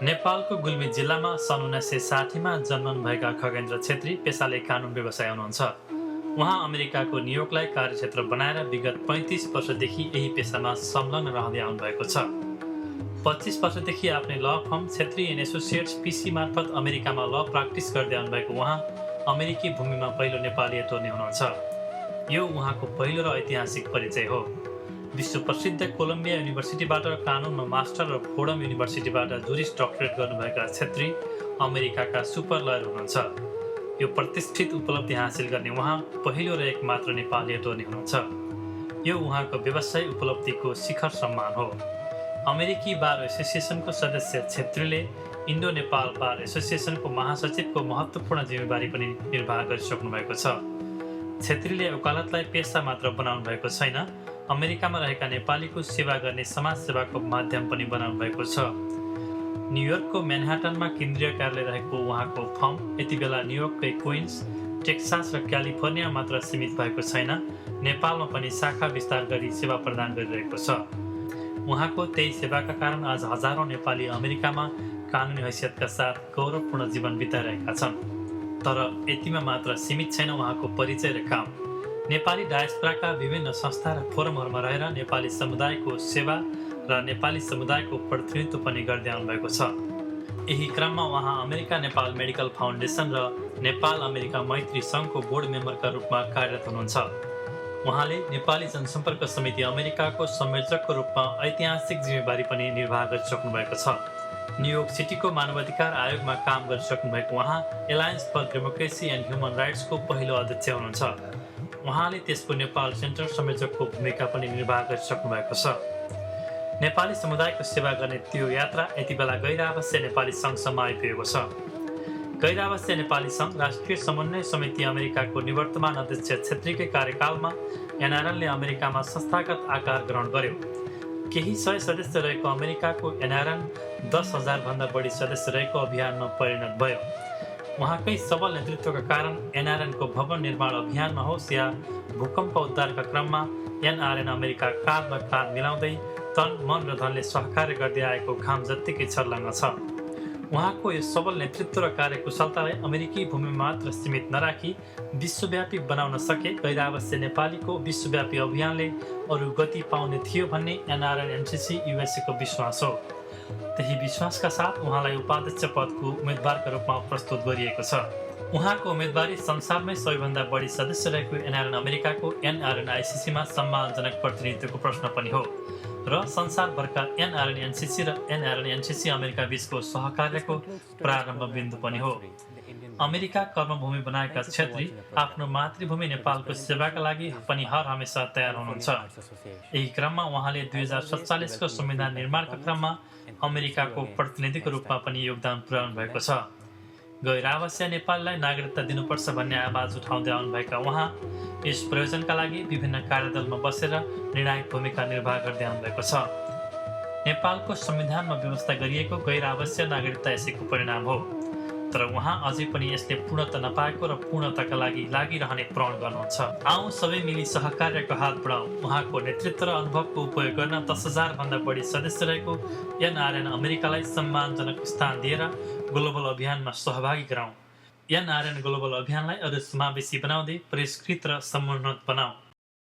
नेपालको गुल्मी जिल्लामा सन् 1960मा जन्मनुभएका खगेन्द्र छेत्री पेसाले कानुन व्यवसाय हुनुहुन्छ। उहाँ अमेरिकाको न्युयोर्कलाई कार्यक्षेत्र बनाएर विगत 35 वर्षदेखि यही पेसामा संलग्न रहँदै आउनुभएको छ। 25 वर्षदेखि आफ्नै ल फर्म छेत्री एन्ड एसोसिएट्स पिसी मार्फत अमेरिकामा ल प्र्याक्टिस गर्दै आउनुभएको उहाँ अमेरिकी भूमिमा पहिलो नेपाली एटर्नी हुनुहुन्छ। यो उहाँको पहिलो र ऐतिहासिक परिचय हो। विश्व प्रसिद्ध कोलम्बिया युनिभर्सिटीबाट कानुनमा मास्टर र फोर्डम युनिभर्सिटीबाट जुरिस डक्टरेट गर्नुभएका छेत्री अमेरिकाका सुपर लयर हुनुहुन्छ। यो प्रतिष्ठित उपलब्धि हासिल गर्ने उहाँ पहिलो र एकमात्र नेपाली एटर्नी हुनुहुन्छ। यो उहाँको व्यवसाय उपलब्धिको शिखर सम्मान हो। अमेरिकी बार एसोसिएसनको सदस्य छेत्रीले इन्डो नेपाल बार एसोसिएसनको महासचिवको महत्त्वपूर्ण जिम्मेवारी पनि निर्वाह गरिसक्नु भएको छ। छेत्रीले वकालतलाई पेसा मात्र बनाउनु भएको छैन, अमेरिकामा रहेका नेपालीको सेवा गर्ने समाज सेवाको माध्यम पनि बनाउनु भएको छ। न्युयोर्कको म्यानहाटनमा केन्द्रीय कार्यालय रहेको उहाँको फर्म यति बेला न्युयोर्ककै क्विन्स, टेक्सास र क्यालिफोर्निया मात्र सीमित भएको छैन, नेपालमा पनि शाखा विस्तार गरी सेवा प्रदान गरिरहेको छ। उहाँको त्यही सेवाका कारण आज हजारौँ नेपाली अमेरिकामा कानुनी हैसियतका साथ गौरवपूर्ण जीवन बिताइरहेका छन्। तर यतिमा मात्र सीमित छैन उहाँको परिचय र काम। नेपाली डायस्पोराका विभिन्न संस्था र फोरमहरूमा रहेर नेपाली समुदायको सेवा र नेपाली समुदायको प्रतिनिधित्व पनि गर्दै आउनुभएको छ। यही क्रममा उहाँ अमेरिका नेपाल मेडिकल फाउन्डेसन र नेपाल अमेरिका मैत्री सङ्घको बोर्ड मेम्बरका रूपमा कार्यरत हुनुहुन्छ। उहाँले नेपाली जनसम्पर्क समिति अमेरिकाको संयोजकको रूपमा ऐतिहासिक जिम्मेवारी पनि निर्वाह गरिसक्नु भएको छ। न्युयोर्क सिटीको मानवाधिकार आयोगमा काम गरिसक्नु भएको उहाँ alliance for democracy and human राइट्सको पहिलो अध्यक्ष हुनुहुन्छ। उहाँले त्यसको नेपाल सेन्टर संयोजकको भूमिका पनि निर्वाह गरिसक्नु भएको छ। नेपाली समुदायको सेवा गर्ने त्यो यात्रा यति बेला गैर-आवासीय नेपाली सङ्घसम्म आइपुगेको छ। गैर-आवासीय नेपाली सङ्घ राष्ट्रिय समन्वय समिति अमेरिकाको निवर्तमान अध्यक्ष छेत्रीकै कार्यकालमा एनआरएनले अमेरिकामा संस्थागत आकार ग्रहण गर्यो। केही 100 सदस्य रहेको अमेरिकाको एनआरएन 10,000 भन्दा बढी सदस्य रहेको अभियानमा परिणत भयो। उहाँकै सबल नेतृत्वका कारण एनआरएनको भवन निर्माण अभियानमा होस् या भूकम्प उद्धारका क्रममा एनआरएन अमेरिका काँधमा काँध मिलाउँदै तन, मन र धनले सहकार्य गर्दै आएको घाम जत्तिकै छर्लङ्ग छ। उहाँको यो सबल नेतृत्व र कार्यकुशलतालाई अमेरिकी भूमिमा मात्र सीमित नराखी विश्वव्यापी बनाउन सके गैर-आवासीय नेपालीको विश्वव्यापी अभियानले अरू गति पाउने थियो भन्ने एनआरएन एनसिसी युएसएको विश्वास हो। त्यही विश्वासका साथ उहाँलाई उपाध्यक्ष पदको उम्मेदवारका रूपमा प्रस्तुत गरिएको छ। उहाँको उम्मेदवारी संसारमै सबैभन्दा बढी सदस्य रहेको एनआरएन अमेरिकाको एनआरएन आइसिसीमा सम्मानजनक प्रतिनिधित्वको प्रश्न पनि हो र संसारभरका एनआरएन एनसिसी र एनआरएन एनसिसी अमेरिका बीचको सहकार्यको प्रारम्भ बिन्दु पनि हो। अमेरिका कर्मभूमि बनाएका छेत्री आफ्नो मातृभूमि नेपालको सेवाका लागि पनि हर हमेसा तयार हुनुहुन्छ। यही क्रममा उहाँले 2047को संविधान निर्माणका क्रममा अमेरिकाको प्रतिनिधिको रूपमा पनि योगदान पुर्याउनु भएको छ। गैर-आवासीय नेपाललाई नागरिकता दिनुपर्छ भन्ने आवाज उठाउँदै आउनुभएका उहाँ यस प्रयोजनका लागि विभिन्न कार्यदलमा बसेर निर्णायक भूमिका निर्वाह गर्दै आउनुभएको छ। नेपालको संविधानमा व्यवस्था गरिएको गैर-आवासीय नागरिकता यसैको परिणाम हो। तर उहाँ अझै पनि यसले पूर्णता नपाएको र पूर्णताका लागि लागिरहने प्रण गर्नुहुन्छ। आउँ सबै मिली सहकार्यको हात बढाउँ। उहाँको नेतृत्व र अनुभवको उपयोग गर्न 10,000 भन्दा बढी सदस्य रहेको एनआरएन अमेरिकालाई सम्मानजनक स्थान दिएर ग्लोबल अभियानमा सहभागी गराउँ। एनआरएन ग्लोबल अभियानलाई अरू समावेशी बनाउँदै परिष्कृत र समुन्नत बनाऊ।